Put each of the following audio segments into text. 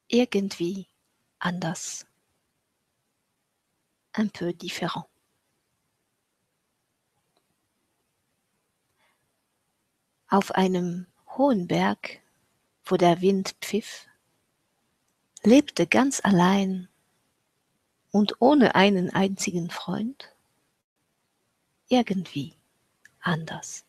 Irgendwie anders. Un peu différent. Auf einem hohen Berg, wo der Wind pfiff, lebte ganz allein und ohne einen einzigen Freund irgendwie anders.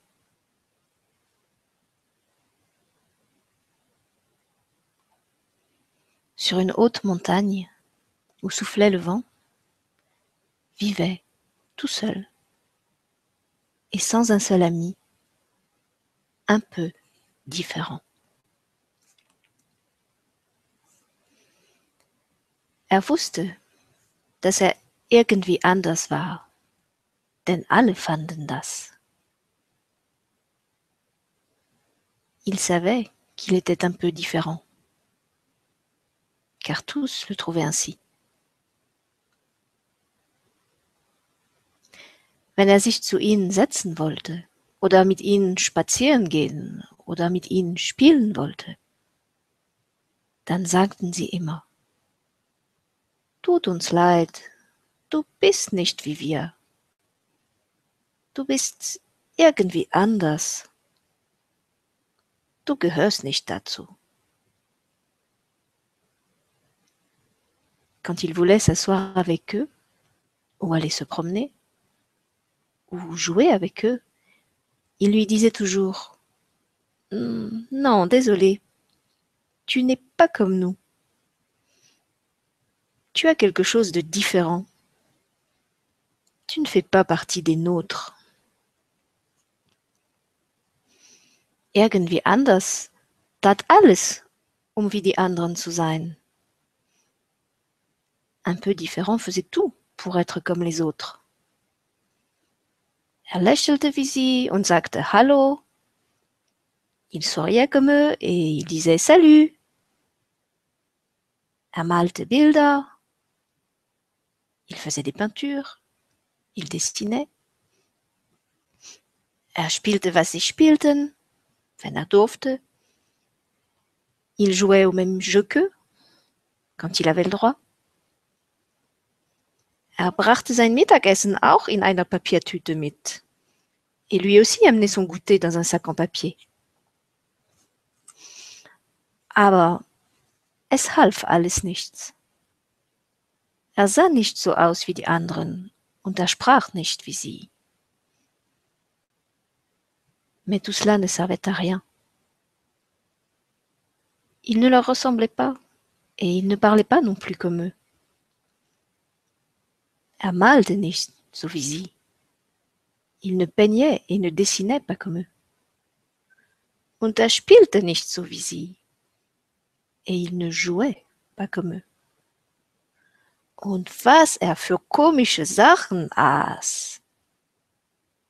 Sur une haute montagne où soufflait le vent, vivait tout seul et sans un seul ami, un peu différent. Er wusste, dass er irgendwie anders war, denn alle fanden das. Il savait qu'il était un peu différent, car tous le trouvaient ainsi. Wenn er sich zu ihnen setzen wollte oder mit ihnen spazieren gehen oder mit ihnen spielen wollte, dann sagten sie immer: Tut uns leid, du bist nicht wie wir. Du bist irgendwie anders. Du gehörst nicht dazu. Quand il voulait s'asseoir avec eux, ou aller se promener, ou jouer avec eux, il lui disait toujours: hmm, Non, désolé, tu n'es pas comme nous. Tu as quelque chose de différent. Tu ne fais pas partie des nôtres. Irgendwie anders tat alles, um wie die anderen zu sein. Un peu différent faisait tout pour être comme les autres. Er lächelte wie sie und sagte Hallo. Il souriait comme eux et il disait Salut. Er malte Bilder. Il faisait des peintures. Il dessinait. Er spielte, was sie spielten, wenn er durfte. Il jouait au même jeu qu'eux, quand il avait le droit. Er brachte sein Mittagessen auch in einer Papiertüte mit. Et lui aussi amenait son goûter dans un sac en papier. Aber es half alles nichts. Er sah nicht so aus wie die anderen und er sprach nicht wie sie. Mais tout cela ne servait à rien. Il ne leur ressemblait pas et il ne parlait pas non plus comme eux. Er malte nicht so wie sie. Il ne peignait et ne dessinait pas comme eux. Und er spielte nicht so wie sie. Et il ne jouait pas comme eux. Und was er für komische Sachen aß.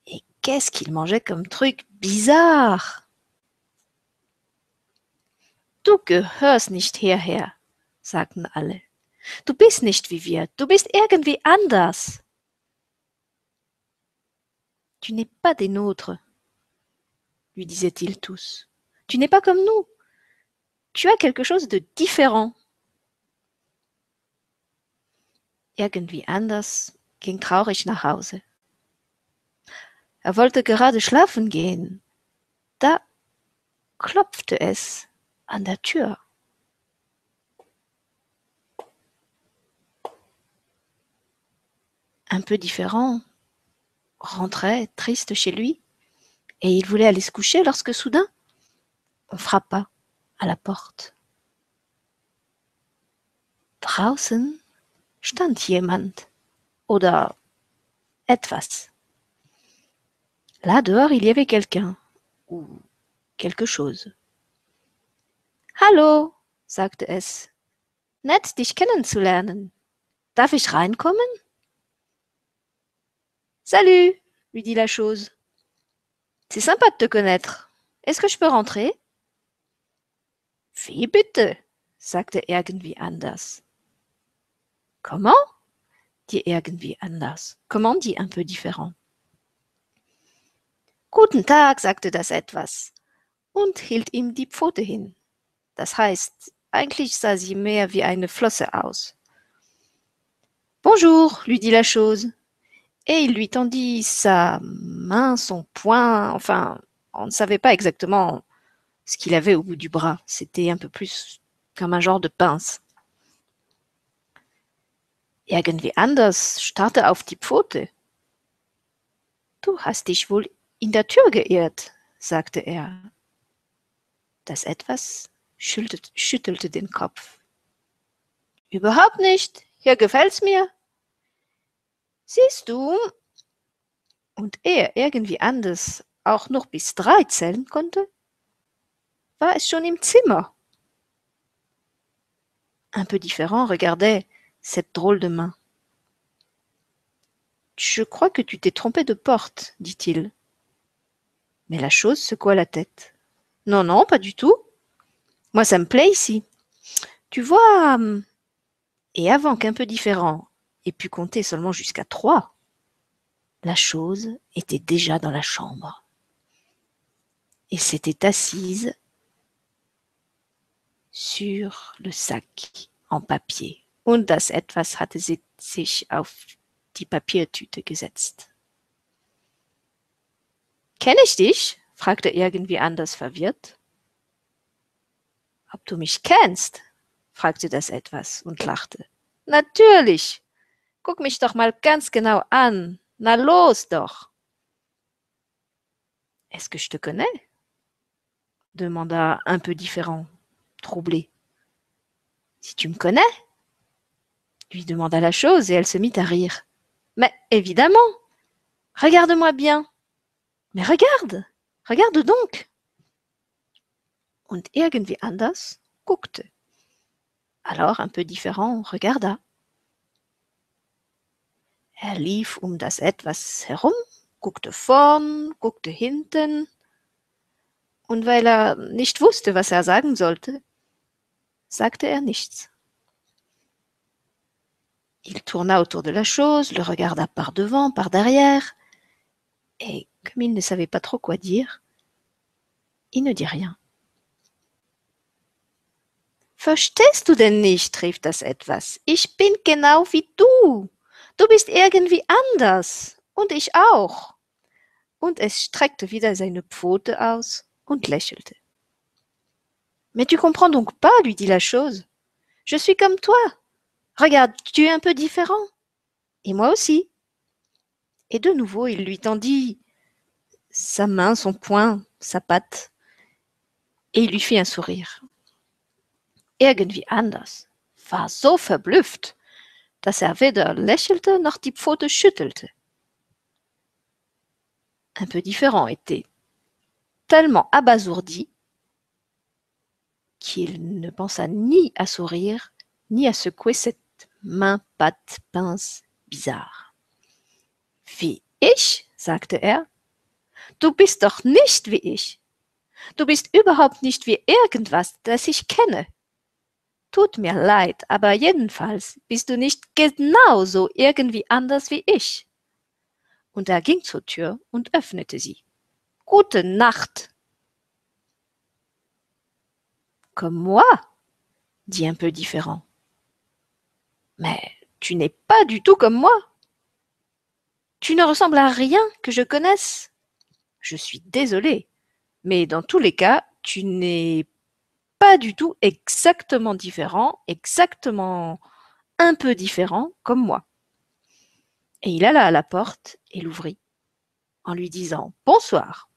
Et qu'est-ce qu'il mangeait comme truc bizarre! Du gehörst nicht hierher, sagten alle. Du bist nicht wie wir, du bist irgendwie anders. Tu n'es pas des nôtres, lui disaient-ils tous. Tu n'es pas comme nous. Tu as quelque chose de différent. Irgendwie anders ging traurig nach Hause. Er wollte gerade schlafen gehen. Da klopfte es an der Tür. Un peu différent, rentrait triste chez lui, et il voulait aller se coucher lorsque soudain on frappa à la porte. Draußen stand jemand oder etwas. Là dehors, il y avait quelqu'un ou quelque chose. Hallo, sagte es. Nett, dich kennenzulernen. Darf ich reinkommen? Salut, lui dit la chose. C'est sympa de te connaître. Est-ce que je peux rentrer? Wie bitte? sagte irgendwie anders. Comment? dit irgendwie anders. Comment dit un peu différent. Guten Tag, sagte das etwas und hielt ihm die Pfote hin. Das heißt, Eigentlich sah sie mehr wie eine Flosse aus. Bonjour, lui dit la chose. Et il lui tendit sa main, son poing, enfin, on ne savait pas exactement ce qu'il avait au bout du bras. C'était un peu plus comme un genre de pince. Irgendwie anders starrte auf die Pfote. Du hast dich wohl in der Tür geirrt, sagte er. Das Etwas schüttelte den Kopf. Überhaupt nicht, hier gefällt's mir. Siehst du, und er irgendwie anders auch noch bis drei zählen konnte, war es schon im Zimmer. Un peu différent regardait cette drôle de main. Je crois que tu t'es trompé de porte, dit-il. Mais la chose secoua la tête. Non, non, pas du tout. Moi, ça me plaît ici. Tu vois, et avant qu'un peu différent ait pu compter seulement jusqu'à trois, la chose était déjà dans la chambre et s'était assise sur le sac en papier. Und das Etwas hatte sich auf die Papiertüte gesetzt. Kenn ich dich? fragte irgendwie anders verwirrt. Ob du mich kennst? fragte das Etwas und lachte. Natürlich! Guck mich doch mal ganz genau an. Na los doch! Est-ce que je te connais? demanda un peu différent, troublé. Si tu me connais? lui demanda la chose et elle se mit à rire. Mais évidemment! Regarde-moi bien! Mais regarde! Regarde donc! Und irgendwie anders guckte. Alors un peu différent regarda. Er lief um das Etwas herum, guckte vorn, guckte hinten, und weil er nicht wusste, was er sagen sollte, sagte er nichts. Il tourna autour de la chose, le regarda par devant, par derrière, et comme il ne savait pas trop quoi dire, il ne dit rien. Verstehst du denn nicht, rief das Etwas, ich bin genau wie du. Du bist irgendwie anders und ich auch. Und es streckte wieder seine Pfote aus und lächelte. Mais tu comprends donc pas, lui dit la chose. Je suis comme toi. Regarde, tu es un peu différent. Et moi aussi. Et de nouveau, il lui tendit sa main, son poing, sa patte, et il lui fit un sourire. Irgendwie anders war so verblüfft, dass er weder lächelte noch die Pfote schüttelte. Un peu différent était tellement abasourdi qu'il ne pensa ni à sourire ni à secouer cette main patte pince bizarre. Wie ich, sagte er, du bist doch nicht wie ich. Du bist überhaupt nicht wie irgendwas, das ich kenne. Tut mir leid, aber jedenfalls bist du nicht genauso irgendwie anders wie ich. Und er ging zur Tür und öffnete sie. Gute Nacht. Comme moi, dit un peu différent. Mais tu n'es pas du tout comme moi. Tu ne ressembles à rien que je connaisse. Je suis désolé, mais dans tous les cas, tu n'es pas du tout exactement différent, exactement un peu différent comme moi. Et il alla à la porte et l'ouvrit en lui disant bonsoir.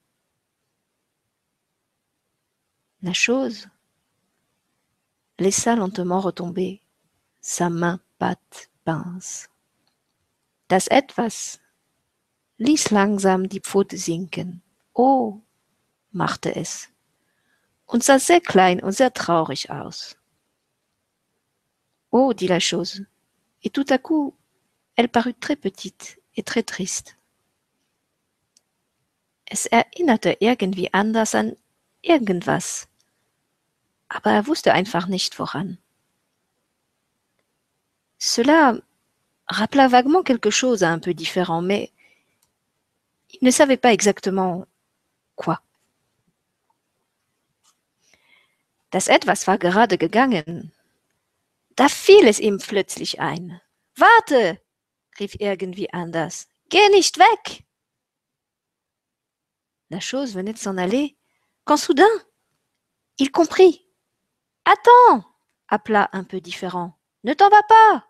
La chose laissa lentement retomber sa main patte pince. Das Etwas ließ langsam die Pfote sinken. Oh, machte es und sah sehr klein und sehr traurig aus. Oh, dit la chose, et tout à coup, elle parut très petite et très triste. Es erinnerte irgendwie anders an irgendwas, aber er wusste einfach nicht woran. Cela rappela vaguement quelque chose à un peu différent, mais il ne savait pas exactement quoi. Das Etwas war gerade gegangen. Da fiel es ihm plötzlich ein. Warte, rief irgendwie anders. Geh nicht weg! La chose venait de s'en aller, quand soudain, il comprit. Attends, appela un peu différent. Ne t'en va pas!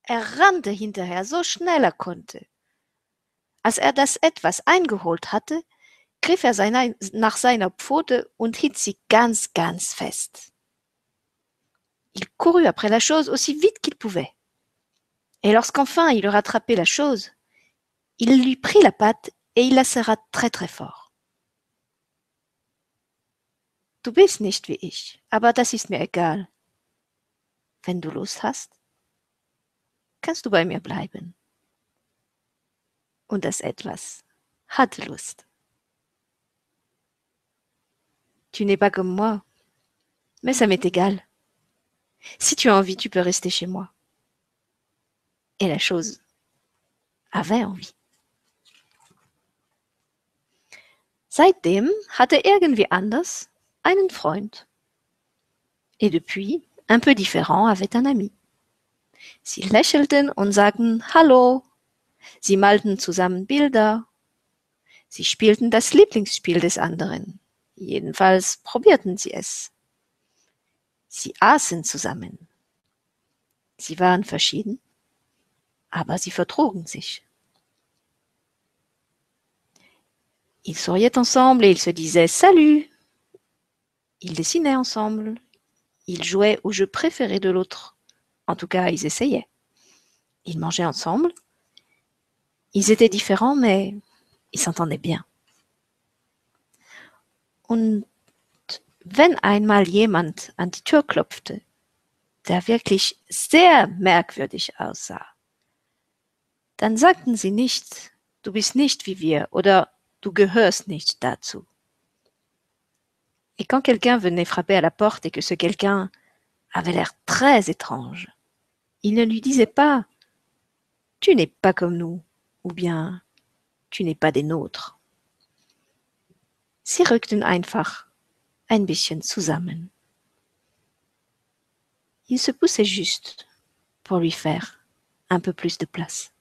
Er rannte hinterher so schnell er konnte. Als er das etwas eingeholt hatte, griff er seiner, nach seiner Pfote und hielt sie ganz, ganz fest. Il courut après la chose aussi vite qu'il pouvait. Et lorsqu'enfin il eut rattrapé la chose, il lui prit la patte et il la serra très très fort. Du bist nicht wie ich, aber das ist mir egal. Wenn du Lust hast, kannst du bei mir bleiben. Und das etwas hatte Lust. Tu n'es pas comme moi, mais ça m'est égal. Si tu as envie, tu peux rester chez moi. Et la chose avait envie. Seitdem hatte irgendwie anders einen Freund. Et depuis, un peu différent avait un ami. Sie lächelten und sagten Hallo. Sie malten zusammen Bilder. Sie spielten das Lieblingsspiel des anderen. Jedenfalls probierten sie es. Sie aßen zusammen. Sie waren verschieden, aber sie vertrugen sich. Ils souriaient ensemble et ils se disaient Salut. Ils dessinaient ensemble. Ils jouaient au jeu préféré de l'autre. En tout cas, ils essayaient. Ils mangeaient ensemble. Ils étaient différents, mais ils s'entendaient bien. Und wenn einmal jemand an die Tür klopfte, der wirklich sehr merkwürdig aussah, dann sagten sie nicht, du bist nicht wie wir oder du gehörst nicht dazu. Et quand quelqu'un venait frapper à la porte et que ce quelqu'un avait l'air très étrange, il ne lui disait pas Tu n'es pas comme nous ou bien Tu n'es pas des nôtres. Sie rückten einfach ein bisschen zusammen. Il se poussait juste pour lui faire un peu plus de place.